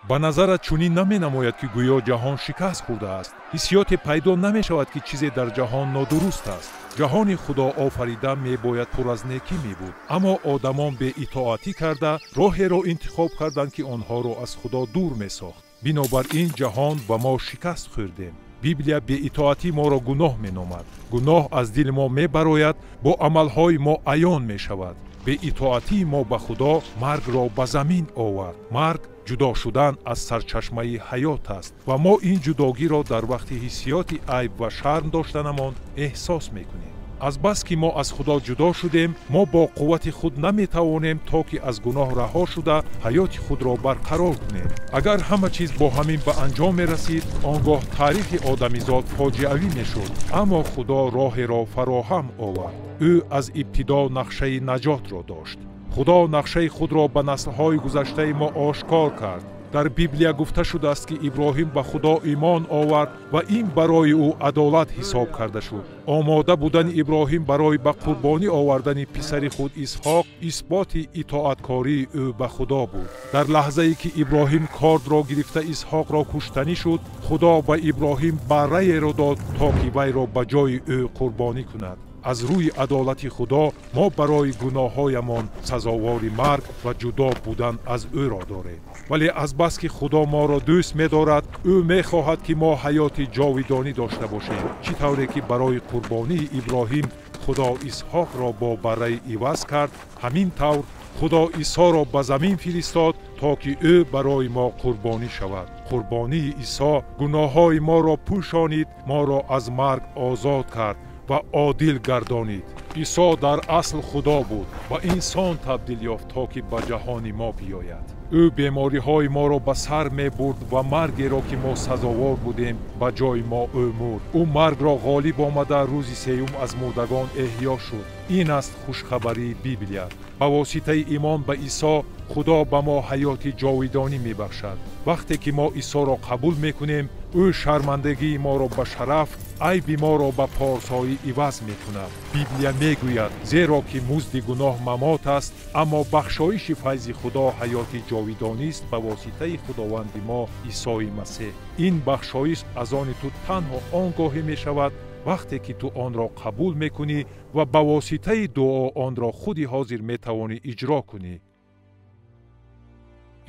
Ба назарат чунин наменамояд, ки гӯё ҷаҳон шикаст хӯрдааст. Ҳиссиёте пайдо намешавад, ки чизе дар ҷаҳон нодуруст аст. Ҷаҳони Худо офарида мебояд пур аз некӣ мебуд, аммо одамон беитоатӣ карда роҳеро интихоб карданд, ки онҳоро аз Худо дур месохт. Бинобар ин ҷаҳон ва мо шикаст хӯрдем. Библия беитоатӣ моро гуноҳ меномад. Гуноҳ аз дили мо мебарояд, бо амалҳои мо аён мешавад. Беитоатии мо ба Худо маргро ба замин овард. Марг ҷудо шудан аз сарчашмаи ҳаёт аст ва мо ин ҷудогиро дар вақти ҳиссиёти айб ва шарм доштанамон эҳсос мекунем. Азбаски мо аз Худо ҷудо шудем, мо бо қуввати худ наметавонем то ки аз гуноҳ раҳо шуда ҳаёти худро барқарор кунем. Агар ҳама чиз бо ҳамин ба анҷом мерасид, он гоҳ таърихи одамизод фоҷиавӣ мешуд. Аммо Худо роҳеро фароҳам овард. Ӯ аз ибтидо нақшаи наҷотро дошт. Худо нақшаи худро ба наслҳои гузаштаи мо ошкор кард. Дар Библия гуфта шудааст, ки Иброҳим ба Худо имон овард ва ин барои ӯ адолат ҳисоб карда шуд. Омода будани Иброҳим барои ба қурбонӣ овардани писари худ Исҳоқ исботи итоаткории ӯ ба Худо буд. Дар лаҳзае ки Иброҳим кордро гирифта Исҳоқро куштанӣ шуд, Худо ба Иброҳим барраеро дод, то ки вайро ба ҷои ӯ қурбонӣ кунад. Аз рӯи адолати Худо мо барои гуноҳҳоямон сазовори марг ва ҷудо будан аз ӯро дорем. Вале азбаски Худо моро дӯст медорад, ӯ мехоҳад, ки мо ҳаёти ҷовидонӣ дошта бошем. Чӣ тавре ки барои қурбонии Иброҳим Худо Исҳоқро бо барраи иваз кард, ҳамин тавр Худо Исоро ба замин фиристод, то ки ӯ барои мо қурбонӣ шавад. Қурбонии Исо гуноҳҳои моро пӯшонид, моро аз марг озод кард ва одил гардонид. Исо дар асл Худо буд ва инсон табдил ёфт, то ки ба ҷаҳони мо биёяд. Ӯ бемориҳои моро ба сар мебурд ва маргеро, ки мо сазовор будем, ба ҷои мо ӯ мурд. Ӯ маргро ғолиб омада рӯзи сеюм аз мурдагон эҳё шуд. Ин аст хушхабарии Библия. Ба воситаи имон ба Исо Худо ба мо ҳаёти ҷовидонӣ мебахшад. Вақте ки мо Исоро қабул мекунем, ӯ шармандагии моро ба шараф, айби моро ба порсоӣ иваз мекунад. Библия мегӯяд, зеро ки музди гуноҳ мамот аст, аммо бахшоиши файзи Худо ҳаёти ҷовидонист ба воситаи Худованди мо Исои Масеҳ. Ин бахшоиш аз они ту танҳо он гоҳе мешавад, вақте ки ту онро қабул мекунӣ ва ба воситаи дуо онро худи ҳозир метавонӣ иҷро кунӣ.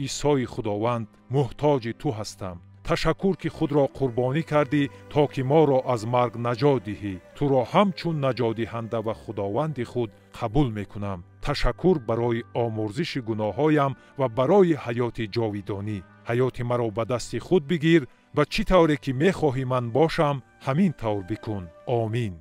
Исои Худованд, муҳтоҷи ту ҳастам. Ташаккур, ки худро қурбонӣ кардӣ, то ки моро аз марг наҷот диҳӣ. Туро ҳамчун наҷотдиҳанда ва Худованди худ қабул мекунам. Ташаккур барои омӯрзиши гуноҳҳоям ва барои ҳаёти ҷовидонӣ. Ҳаёти маро ба дасти худ бигир ва чӣ тавре ки мехоҳӣ ман бошам, ҳамин тавр бикун. Омин.